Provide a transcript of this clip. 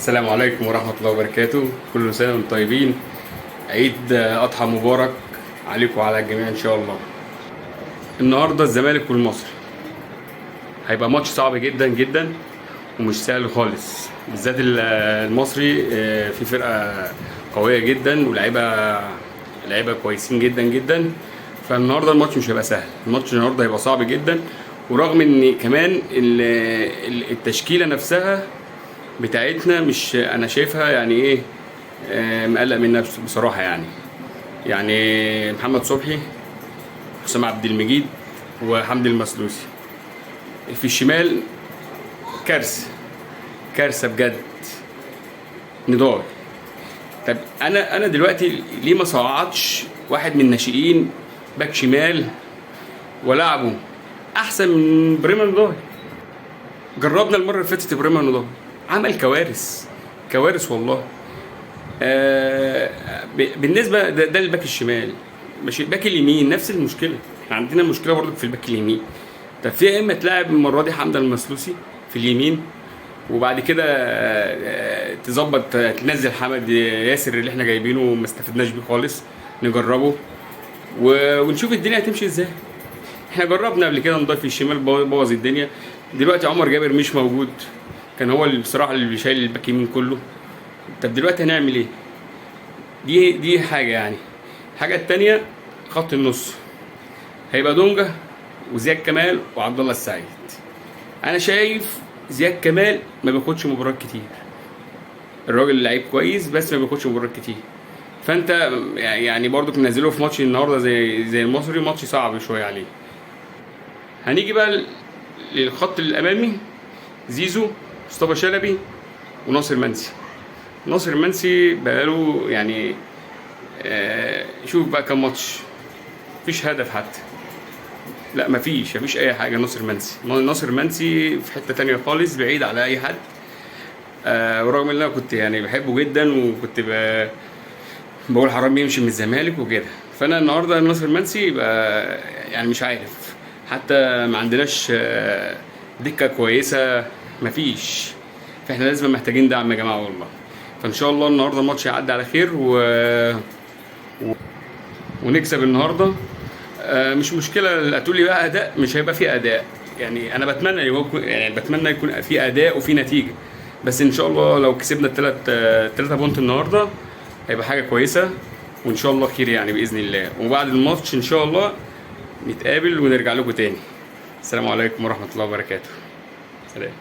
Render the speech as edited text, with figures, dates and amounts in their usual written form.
السلام عليكم ورحمة الله وبركاته. كل سنة وانتم طيبين. عيد أضحى مبارك عليكم وعلى الجميع إن شاء الله. النهاردة الزمالك والمصري هيبقى ماتش صعب جدا جدا ومش سهل خالص، بالذات المصري في فرقة قوية جدا ولاعيبة لعيبة كويسين جدا جدا. فالنهارده الماتش مش هيبقى سهل، الماتش النهارده هيبقى صعب جدا. ورغم ان كمان التشكيلة نفسها بتاعتنا مش انا شايفها يعني ايه، مقلق منها بصراحة. يعني محمد صبحي، حسام عبد المجيد، وحمدي المسلوسي في الشمال. كارثة، كارثة بجد. نضال. طب انا دلوقتي ليه ما صعدش واحد من الناشئين باك شمال ولعبه احسن من بريمان نضال؟ جربنا المرة اللي فاتت بريمان نضال، عمل كوارث، كوارث والله. بالنسبة ده الباك الشمال، ماشي. باك اليمين نفس المشكلة، احنا عندنا مشكلة برضه في الباك اليمين. طب في يا اما تلاعب المرة دي حمدي المسلوسي في اليمين، وبعد كده تظبط، تنزل حمد ياسر اللي احنا جايبينه وما استفدناش بيه خالص، نجربه ونشوف الدنيا هتمشي ازاي. احنا جربنا قبل كده نضيف في الشمال، بوظ الدنيا. دلوقتي عمر جابر مش موجود، كان هو اللي بصراحة اللي شايل الباك يمين كله. طب دلوقتي هنعمل ايه؟ دي حاجة. يعني الحاجة التانية خط النص هيبقى دونجا وزياد كمال وعبد الله السعيد. انا شايف زياد كمال ما بياخدش مباريات كتير، الراجل لعيب كويس بس ما بياخدش مباريات كتير. فانت يعني برضو تنزله في ماتش النهارده زي المصري، ماتش صعب شوية عليه. هنيجي بقى للخط الامامي، زيزو، مصطفى شلبي، وناصر منسي. ناصر منسي بقاله يعني شوف بقى كام ماتش مفيش هدف حتى، لا مفيش اي حاجة. ناصر منسي، ناصر منسي في حتة تانية خالص، بعيد على اي حد. ورغم ان انا كنت يعني بحبه جدا وكنت بقول حرام يمشي من الزمالك وكده. فانا النهارده ناصر منسي يبقى يعني مش عارف، حتى ما عندناش دكه كويسة، مفيش. فاحنا لازم محتاجين دعم يا جماعة والله. فان شاء الله النهارده الماتش يعدي على خير ونكسب النهارده. مش مشكلة هتقول لي بقى اداء، مش هيبقى في اداء. يعني انا بتمنى يكون، يعني بتمنى يكون في اداء وفي نتيجة، بس ان شاء الله لو كسبنا الثلاثة بونت النهارده هيبقى حاجة كويسة، وان شاء الله خير يعني باذن الله. وبعد الماتش ان شاء الله نتقابل ونرجع لكم تاني. السلام عليكم ورحمة الله وبركاته. سلام.